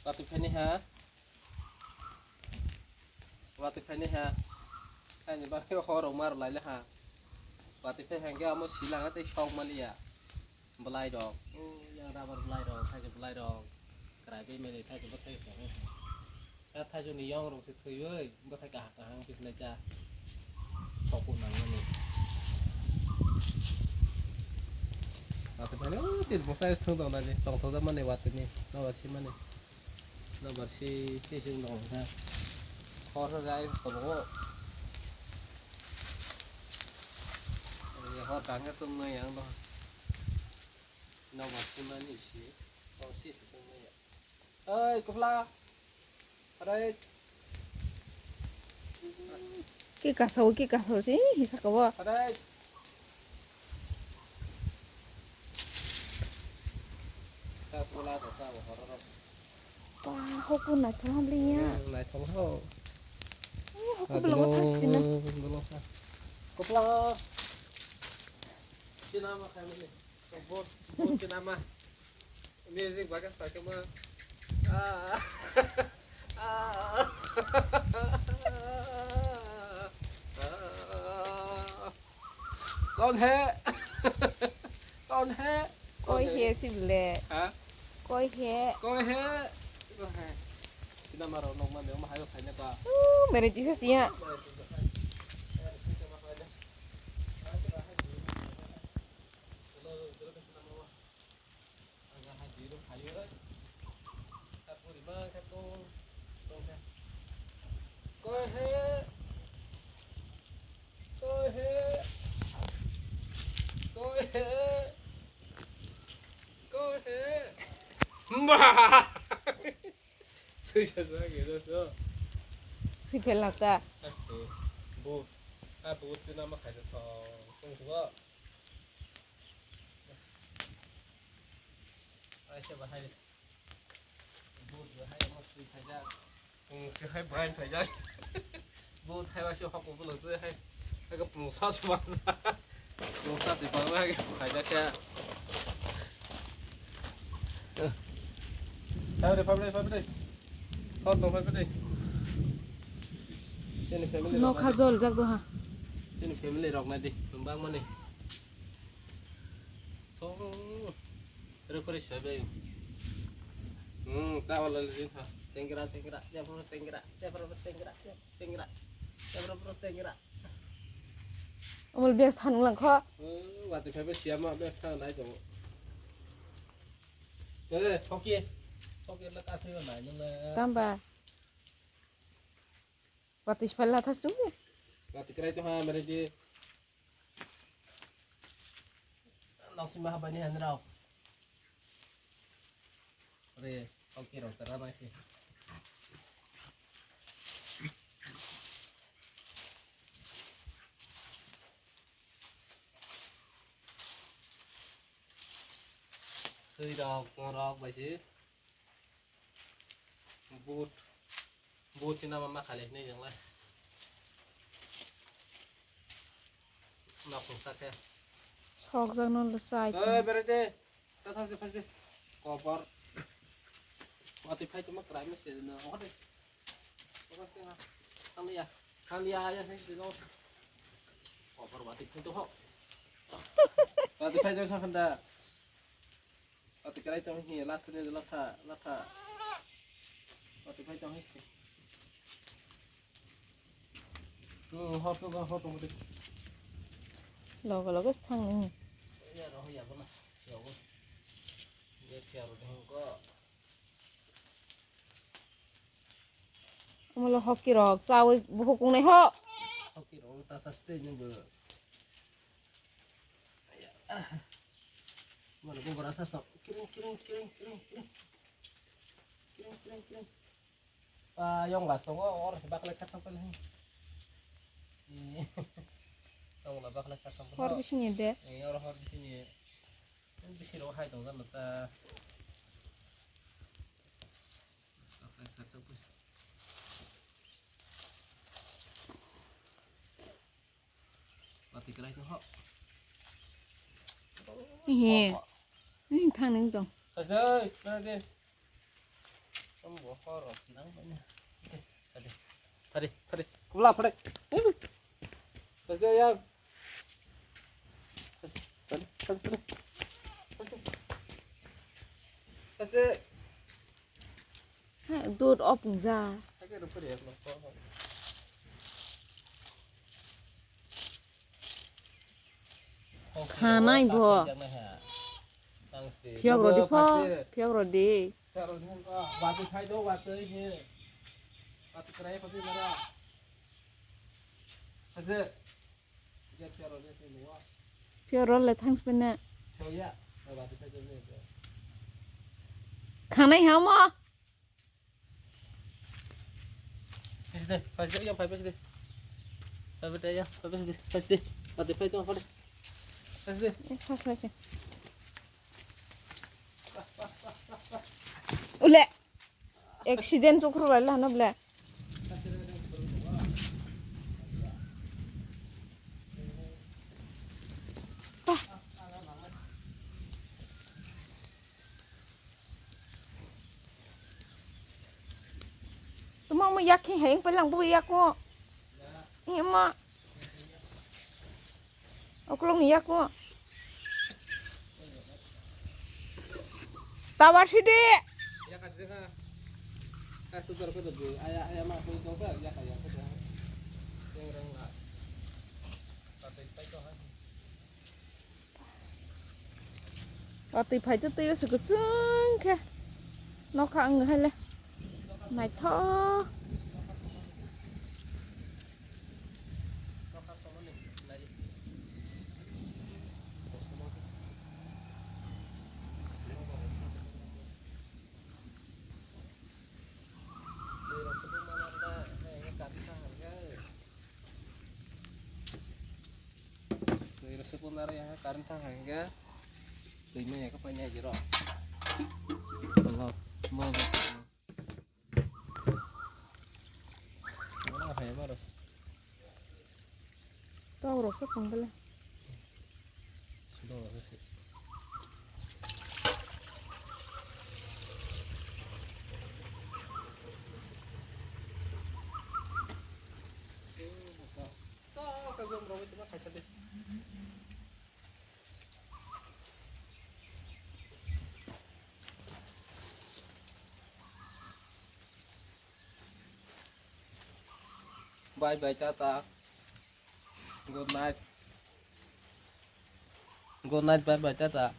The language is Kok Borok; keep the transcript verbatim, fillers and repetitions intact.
Watwi phaini ha. Watwi phaini ha. Khaini bagwi hor rok mar lai le ha. Watwi phai hangke amo silanga tei sok mani ya. Belai rok. O yang rubber belai rok, thaijo belai rok. Krai bai mani thaijo bo thai. Ka thaijo ni yong rok se thwiwi, bo thai kaham kaham kis lai cha. Sok nang mani. Watwi phai o tir bwsa thung tong nai, tong thok mani watwi ni. No si mani. Nobar si, si sung dong kha. Hor sa jai ko bo. Ye hor kang khe sung nai yang dong. Nobar si mani si. Hor si si sung nai ya. Oi, kupla. Arai. Ki kasao, ki kasao si, hisa kabo. Arai. Ka kupla ta sa bo hor ro. Ba, hoku naithok hamliya. Hmm, naithok ho. Eh, hoku belongo thak sina. Belongo thak. Kupla. Sina ma khai mani. Bot, bot sina ma. Music bagas pakai ma. Ah. Ah. कौन है? कौन है? Koi he si ble. Ha? Koi he. Koi he? Koi he? Sina maro nok mande, omo hayo khaina ba. Uh, mere jisa siya. Koi he. Koi he. Koi he. Koi he. Mbah. Sui sa sa ge do so. Si phel na ta. Bo. A bo tu na ma khai do thong. Thong so. Ai se bahai. Bo bahai mo sui khai ja. Hmm, se hai bahai khai ja. Bo thai wa se hok ko lo tu hai. Hai ko pung sa su ma. Pung sa su ma hai khai ja kya. Family, family, family. Hor dong, family. Chini family rok nai di. Nokha jol jak do ha. Chini family rok nai di. Bang mani. Song. Rukuri sabai. Hmm, ta wala le ha. Sengra, sengra, ya bro sengra, ya bro sengra, ya sengra. Ya bro sengra. Amul best han lang kho. Hmm, wati sabai siama best han nai to. Eh, thoki. Thoki la ka thio nai nang le. Tamba. Watwi siphaila thasung de. Watwi kwrai tongha, mere di. Nang sima habai ni hanrao. Re, oke rok tara nai se. Sui rok, rok bai se. But, but sina ma ma khali hinwi jeng lai. Ma khung sa khe. Sok jak no le sai. Eh, bere de. Ta thang de phai de. Kopor. Watwi phai tongma krai ma se no. Hok de. Hok de ha. Thang ya. Thang ya ya se de no. Kopor watwi phai to ho. Watwi phai to sa khanda. Ati kwrai tong hi, latha ni latha, latha. Ati phai tong hi. Hmm, hor tong, hor tong di. Logo logo thang ni. Ya roho ya bona. Ya bo. Ya kya ro dong ko. Amolo hoki rok chawi buhuk wngnai ho. Hoki rok ta sa ste ni bo. Mana gobra sa sok. Kiring, kiring, kiring, kiring, kiring. Kiring, kiring, kiring. Ah, yong la songo, or bakle khatam pale. Yong la bakle khatam pale. Hor bising de. Eh, or hor bising. Bising ro hai dong jana ta. Bakle khatam pale. Pati kwlai tong ho. He. Ni thang ning tong. Kasai, mana de? Bo hor rok nang manya. Tadi, tadi, tadi. Kubla, pade. Let's go, ya. Tadi, tadi, tadi. Let's go. Let's go. Hai, dud op wngja. Hai, ke rupa dia, no. Khanai bo. Phiyok rodi pho, phiyok rodi. Watwi phai do, watwi ni. Watwi kwrai phai mara. Phiyok role thanks pene. Khanai hamo. Pes de, pes de, yang pes de. Pes de, ya, pes de, pes de. Pes de, pes de, pes de. Pes de. Eh, sa, sa, sa. Ule. Accident chukru lai lana ble. Tuma mo yak khe hayeng pelang bo yak ko. Ema. Oklong yak ko. Tawar sidi. Watwi phai twi twi se kwchwng khe nokha wng hai le naithok. Twi rw sepung naro yang current thang hingga twi manya khe paina jero. Tolok mo. Mana hai ma rasa. Tau rok sa tong bele. Sudah rasa sih. Sa ka gom rok itu mah kaisa deh. Bye bye, tata. Good night. Good night, bye bye, tata.